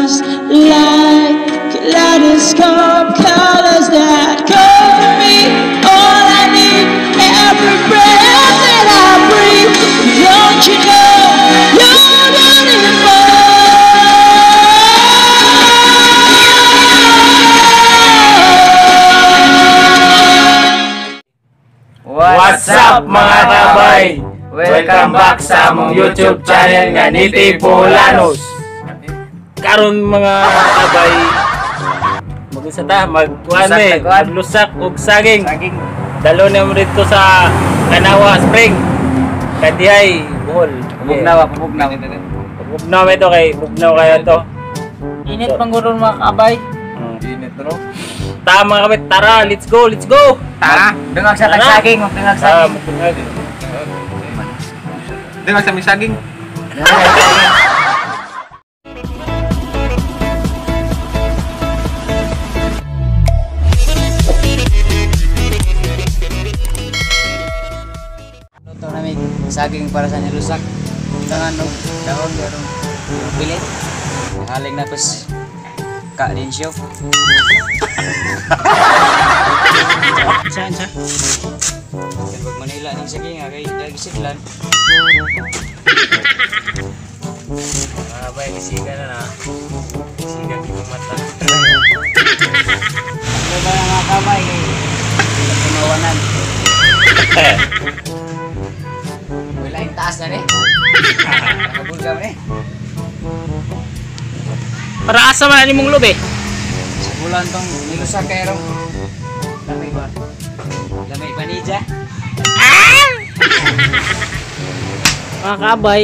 Just like kaleidoscope colors that cover me. All I need, every breath that I breathe. Don't you know you're beautiful? What's up, mga kabay? Welcome back sa among YouTube channel nga Niti Bolanos. Karon, mga kabay, mag-unsa ta, magkuan Lusak me, ta, kuan. Maglusak og saging. Saging. Dalo na mo dito sa Kanawa Spring. Kadihay, Bohol. Pubugnaw, pubugnaw. Bugnaw ito kay bugnaw kayo to. Init pang guro, mga kabay. Init bro. Tama kami, tara, let's go, let's go. Tara, dungag sa Tara. tagsaging, dungag Ah, saging. magdungag. Di ba sa may saging? Dungag sa saging. Luto namin saging para sa nilusak. Tangan og dahon pero pilit. Haling na pas ka din siya. Saan sa? Kaya Manila ning saging ah, kay lagi sidlan. Mga kabay, kisiga na na. Kisiga di mata. Ano ba mga kamay kay tumawanan. Wala yung taas na ni. Nakabul ka ni. Para asa man ani mong lobe? Sa bulan tong nilusak kay rong. Lamay ba? Lamay pa niya. Mga kabay,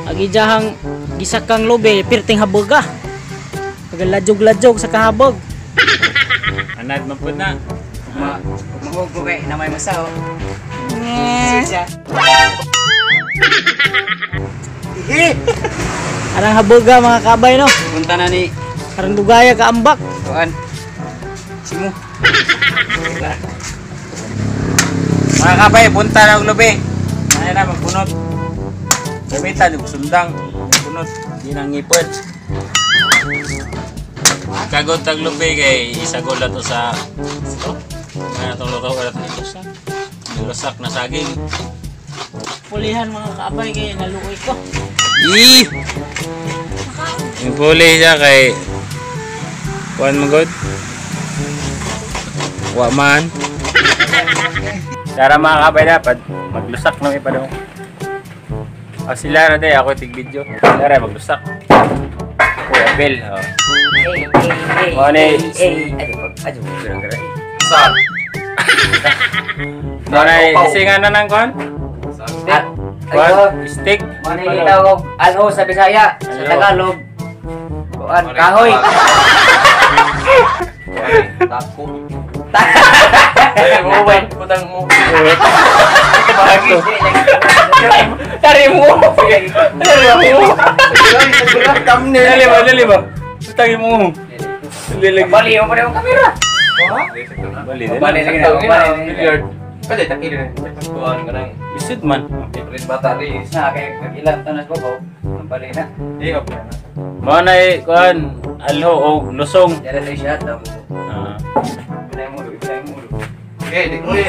agijahang gisakang lobe, pirting haboga. Pagladjog-ladjog sa kahabog. Anad man pud na. Ma, mahog ko kay na may masaho. Siya. Arang haboga, mga kabay, no. Punta na ni Arang dugaya ka ambak. kuan. Simo. Mga kabay, punta na og lubi. Ano na, magpunot. Gamitan, og sundang. Magpunot. Di nang ngipon. Kagot tag lubi kay isagol na to sa ito. Ano itong luto? Wala to. Nilusak na saging. Pulihan, mga kabay, kay naluoy ko. Ih! Yung puli siya kay kuan man god. Wa man. Tara, mga kabay, dapat maglusak na pa daw. O sila na day, ako tig video. Sila ra maglusak. Kuya Abel. Oh. Hey, hey, hey. Mo ni Hey, ayo, ayo, gara-gara. Saan? Mo ni isingan na nang kuan. Ah, Kuan ayo. stick. Mo ni gitawag alho sa Bisaya, sa Alho. Tagalog. Kuan, kahoy. Tako. Putang mo. Bahagi. Tari mo. Tari mo. Thumbnail. Dali ba, dali ba? Tagi mo. Dali lagi. Bali mo pa rin ang kamera. Bali. Dali. Bali lagi na, bali. Billiard. Pwede takilin na. Kuan ka nang Isod man. different battery. Na kay ilang tanas ko ang bali na. Di okay na. Mo na kuan alho og lusong. Dala tayo siya daw. Ah. Bilay mo, bilay mo. Okay, di ko rin.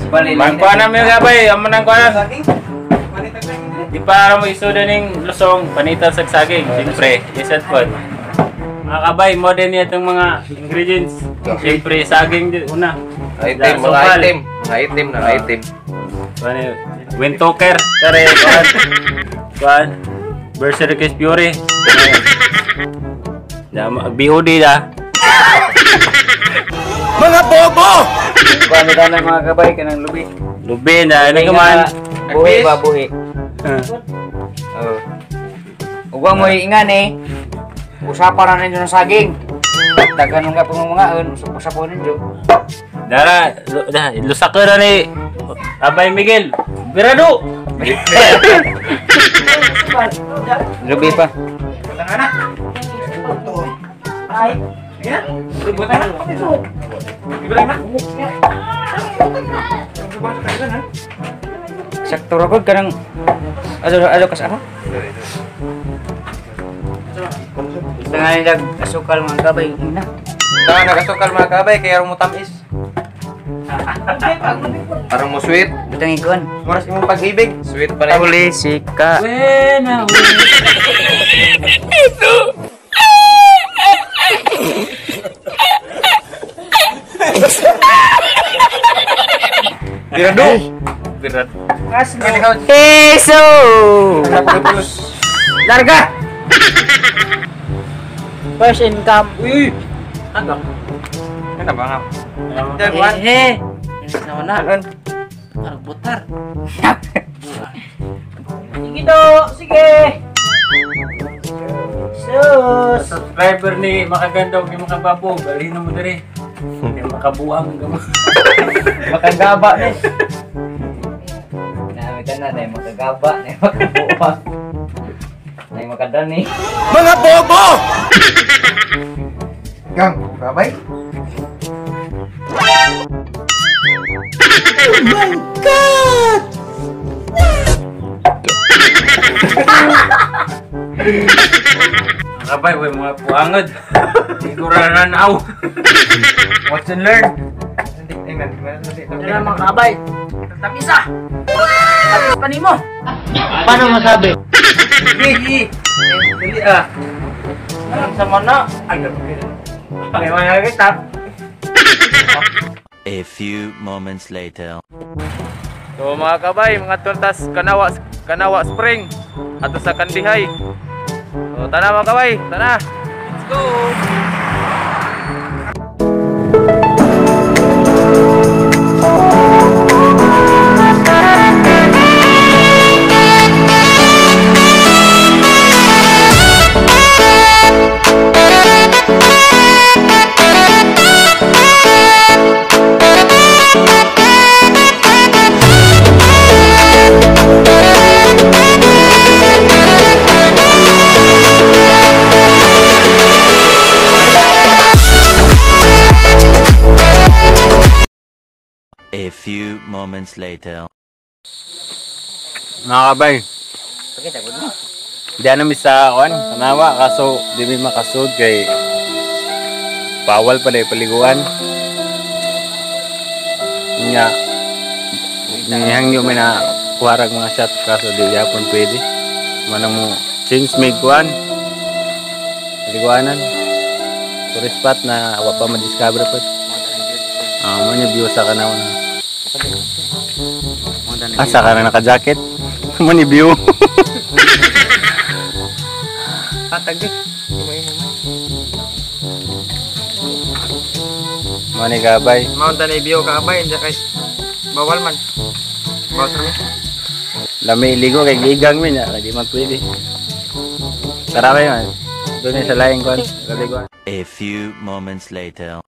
Bali lagi. Magkuan na mi gabay, amo nang kuan. Di para mo isuda ning lusong panitan sa saging. Siyempre, isad pod. Mga kabay, modern niya itong mga ingredients. Siyempre, saging din una. Item, mga Sukal. item. Mga item na item. Kuan eh, Windtalker, kare kuan. Kuan. Berserker's Fury. Da BOD da. Mga bobo! Kuan na mga kabay kanang lubi. Lubi na ano ka man. Buhi ba buhi? Oh. Ug mo ingan eh. Usapan na ninyo ng saging. Daghan nga pangungaon, usap-usapon ninyo. Dara, lusak ko na ni Abay Miguel. Birado. Lubi pa. Ay. Sakto ra gud kanang ato kas ako. Tangan nila asukal mga kabay ina. Tangan nagasukal mga kabay kaya mo tamis. Parang mo sweet. Butang ikuan. Oras imong pag-ibig. Sweet pa na. Uli sika. When Ito. Dirado. Dirado. Eso. Larga. First income. Uy. Ano? Ano ba nga? Eh. Sama na. Parang butar. Sige do, sige. Sus. Subscriber ni makaganda og makababo, balhin mo diri. Kay makabuang gamo. Makagaba ni. Nami tanan ay makagaba, ay makabuang. Ay makadani. Mga bobo! Gang, kabay. Oh my God! Kabay, way mga puangod. Siguro na aw. Watch and learn. Ito na mga kabay. Tamisa. Tapos pa nimo. Paano masabi? Gigi. Dili ah. Ang sama na. Ay, may mga kita. A few moments later. So mga kabay, mga tultas Kanawa Spring ato sa Kandihay. So tana mga kabay, tana. Let's go. A few moments later. Mga kabay, di na mi sa kuan, Kanawa, kaso di mi makasud kay bawal pa na paliguan. Nya, nihangyo mi na kuwarag mga shot kaso di yapon pwede. Manang mo change may kuan. Paliguanan. Tourist spot na wa pa ma-discover pa. Mo niya view sa Kanawa. Asa ka na naka-jacket? Mo ni view. Patag eh. Mo ni kabay. Mountain view kabay, hindi kay bawal man. Bawal kami. Lami ligo kay gigang mi na, di man pwede. Tara kayo man. Doon sa laing kon, kaliguan. A few moments later.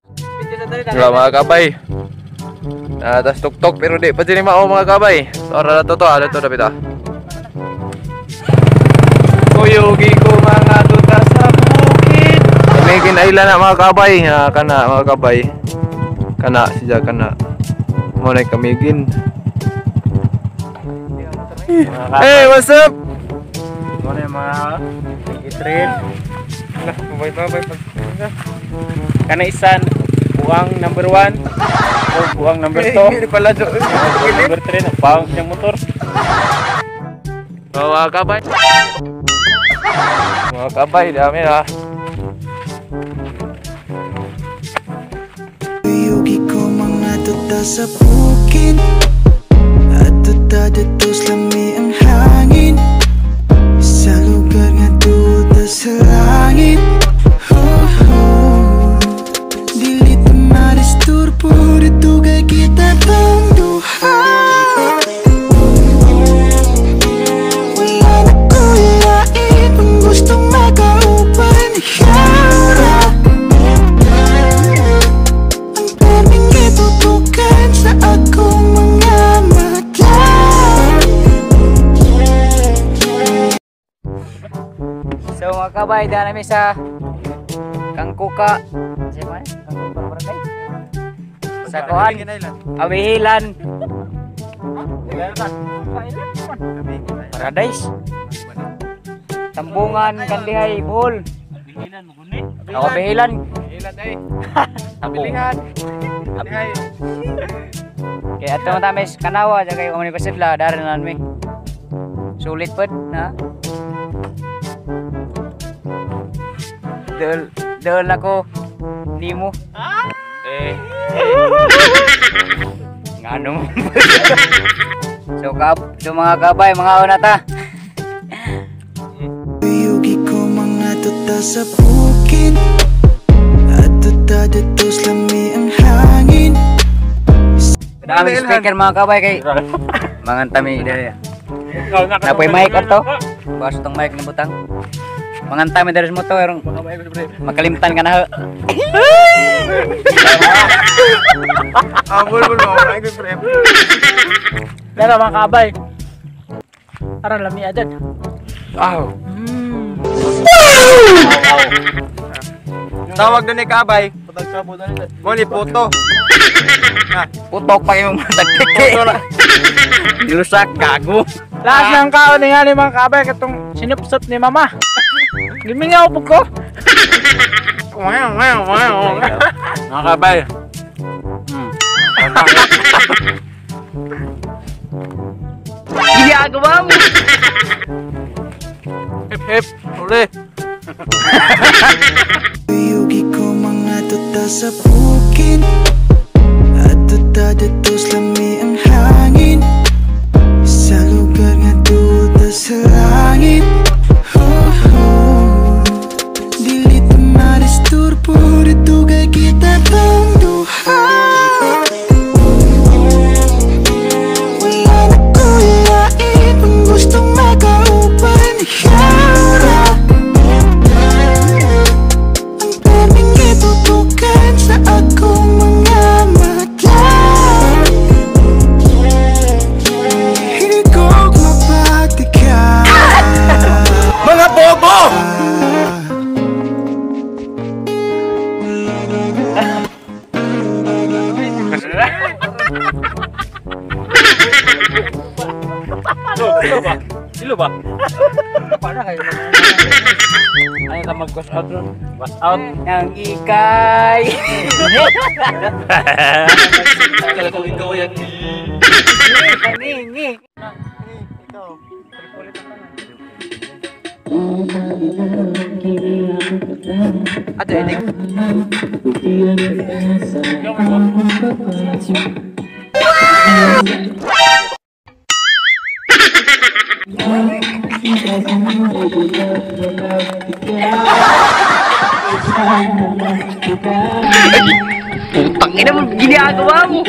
Wala mga kabay. Tas tuktok pero di pa din mao mga kabay. So ara na to, ara to dapit ah. Kuyugi ko mga tuta sa bukid. Kamigin island na mga kabay, kana mga kabay. Kana siya kana. Mo na kamigin. Hey, what's up? Mo na mga trail. Bye bye bye. Kana isan buwang number 1 o buwang number 2. Hindi pala jo. Number 3 na pawang siyang motor. Oh, mga kabay. Mga kabay, dami na. Yugi ko mga tuta sa bukid. At tuta dito lami ang hangin. Sa lugar nga tuta sa langit. Oh, oh. Dili tumaristurbo dito kay kita tong duha. Wala na kulain kung gustong makaupan. Ikaw na ang perming itutukan sa akong mga mata. So mga kabay, daan namin sa Kangkuka. Sa kuan, Awihilan. Paradise. Tambungan Kandihay Bohol. Ako bihilan. Bihilan ay. Bilingan. Kandihay. Kaya ato man tamis Kanawa ja kayo kami pasidla dari na mi. Sulit pod na. Dol dol ako nimo. Eh. Ngano mo. So so mga kabay, mga una ta. Yugi ko mga tuta sa bukid at tuta dito lami ang hangin. Dami speaker mga kabay kay mga tami diri. Napoy mic ato. Bawas tong mic na butang. Mga tami diri sa motor erong makalimtan ka na. Ambol mo mic pre. Dara mga kabay. Aran lami adad. Aw. Tawag na ni kabay. Mo ni puto. Putok pa yung matagtiki. Nilusak gago. Lahat ng kaon nga ni mga kabay katong sinupsop ni mama. Gimingaw po ko. Wow, wow. Mga kabay. Ginagawa mo. Hip hip. Uli. Yugi ko mga tuta sa bukid at tuta dito lami ang hangin. Sa lugar nga tuta sa langit. Oh, oh. Dili tumaristurbo dito kay kita tong duha. Wala na ko'y lain kung gustong makauban. Ikaw na ang perming itutukan sa akong mga mata. Hindi ko mapatika. Mga bobo! Silo ba? Silo ba? Para kayo. Ano ta mag-wash out ron? Wash out. Nang ikay. Ngi. Ato ini. Putang ina mo, ginagawa mo.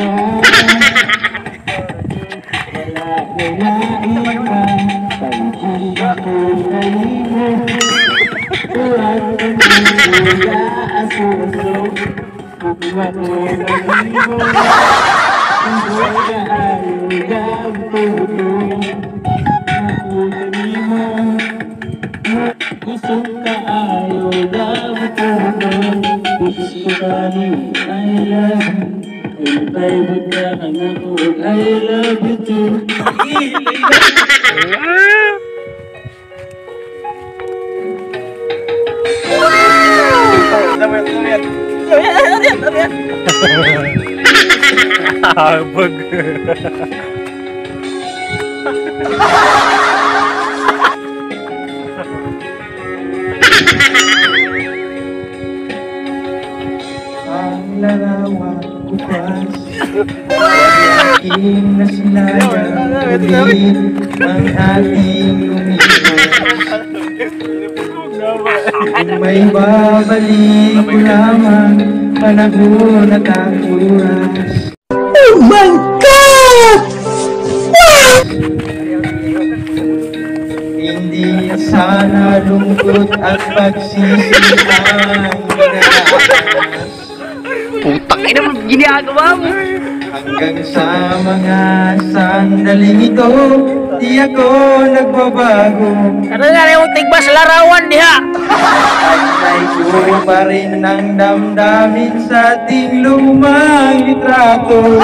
Bug. Ang larawan bukas aking nasilayan ulit ang ating lumipas. Kung may babalik ko lamang panahon at ang oras. Oh my God! Hindi na sana lungkot at pagsisi ang dinanas. Putang ina mo, ginagawa mo. Hanggang sa mga sandaling ito, di ako nagbabago. Ano na yung tigba sa larawan diha? Tagnay ko pa rin ang damdamin sa ating lumang litrato.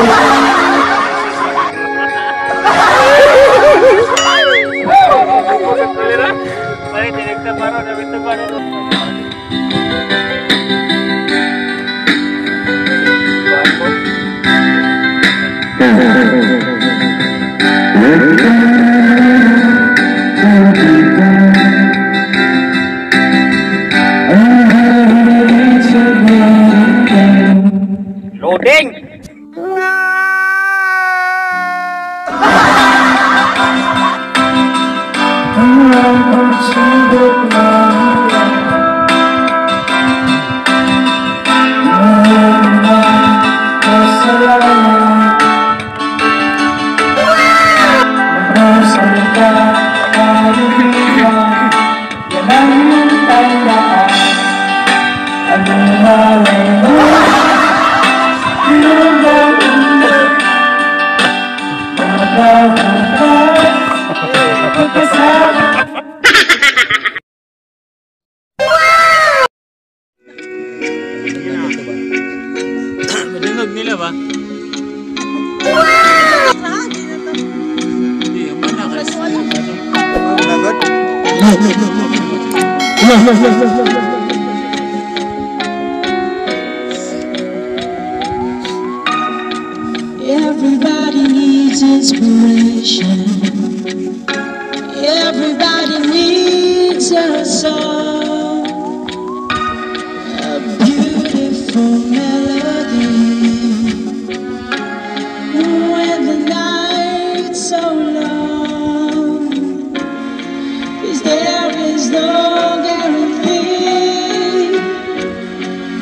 Loading. Madungog nila ba? Hindi, ang mana ka. Everybody needs inspiration. Everybody needs a song, a beautiful melody. When the night's so long, 'cause there is no guarantee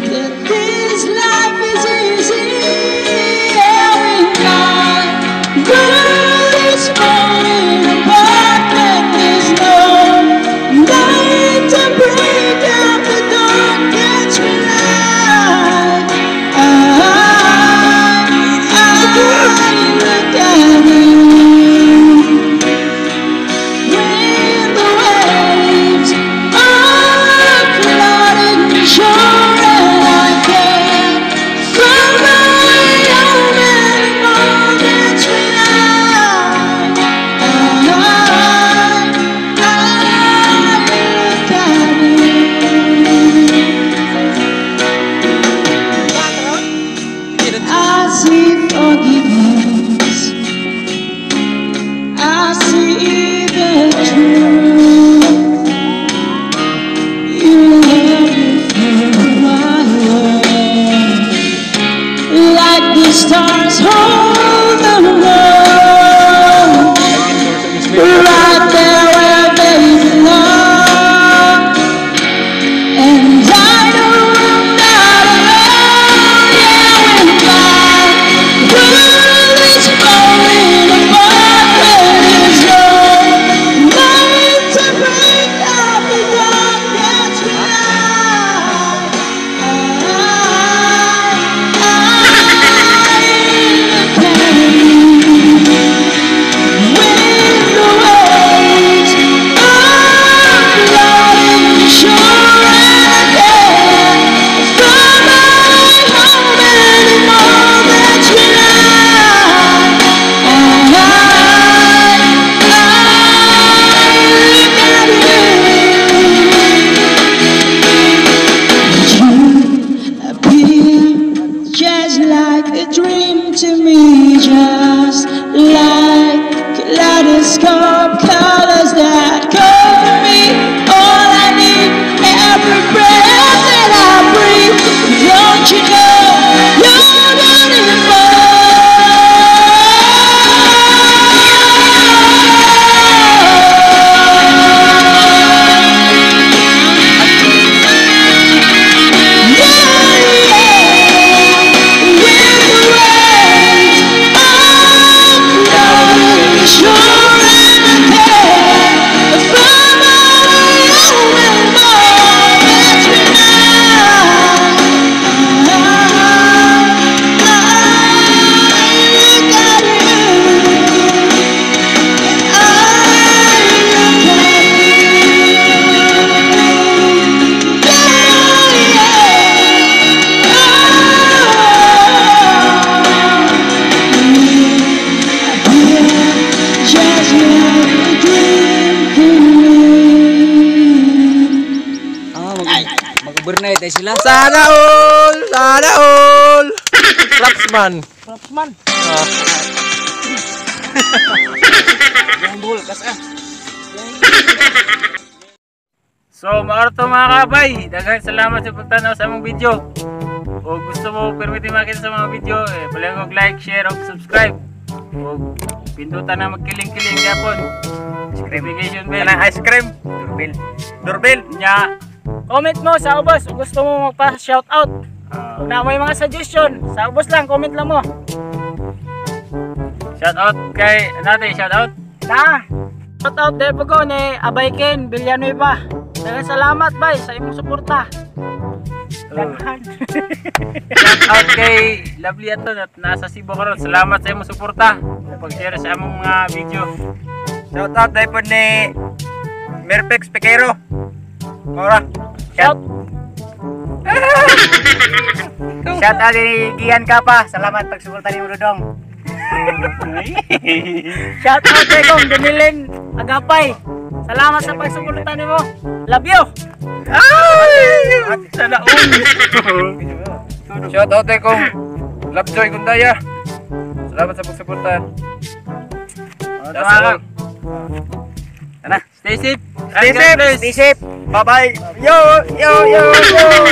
that this life is easy. Every night, world is falling apart, and there's no light to break out the dark. Catch me like I look at you. When the waves are flooding the shore and I can't find my own anymore, that's when I look at you. I see forgiveness, I see the truth. You love me for my world, like the stars hold the moon, right there where they belong. And I know I'm not alone. Yeah, when my world is falling apart, there is no light to break up the dark. That's when I look at you. When the waves are flooding the shore and I can't find my home anymore, that's when I look at you. You appear just like a dream to me, just like kaleidoscope colors that cover me. All I need, every breath that I breathe. Don't you know you're beautiful? Yeah, when the waves are flooding the shore and I can't find my own anymore, that's when I look at you. I look at you. Yeah, yeah. Oh, just like a dream to me. Mag-overnight ay sila. Sana all! Sana all! Props man. Props man. Ah. Bumbul kas ah. So, maorto mga kabay, daghang salamat sa pagtanaw sa among video. O gusto mo permiti makita sa mga video, eh, palihog og like, share og subscribe. O pindutan na magkiling-kiling gyapon. Notification bell. Kanang ice cream. Doorbell. Doorbell. Nya. Comment mo sa ubos kung gusto mo magpa-shout out. Kung na may mga suggestion, sa ubos lang, comment lang mo. Shout out kay natin, shout out. Na. Shout out dahil po ko ni Abay Ken Villanueva. Daghang salamat bay sa imong suporta. Daghan. Shout out kay Lovely Aton at nasa Cebu karon. Salamat sa imong suporta. Pag-share sa among mga video. Shout out dahil po ni Merpex Pequero. Ora. Shout Shout out ni Gian Kapa. Salamat pagsuporta ni Dodong. Shout out kay Kong Danilin Agapay. Salamat sa pagsuporta nimo. Love you. Sana all. Shout out kay kong Lovejoy Gundaya. Salamat sa pagsuporta. That's all. Tara. Stay safe. Stay And God safe. bless. Stay safe. Bye-bye. Yo, yo, yo, yo.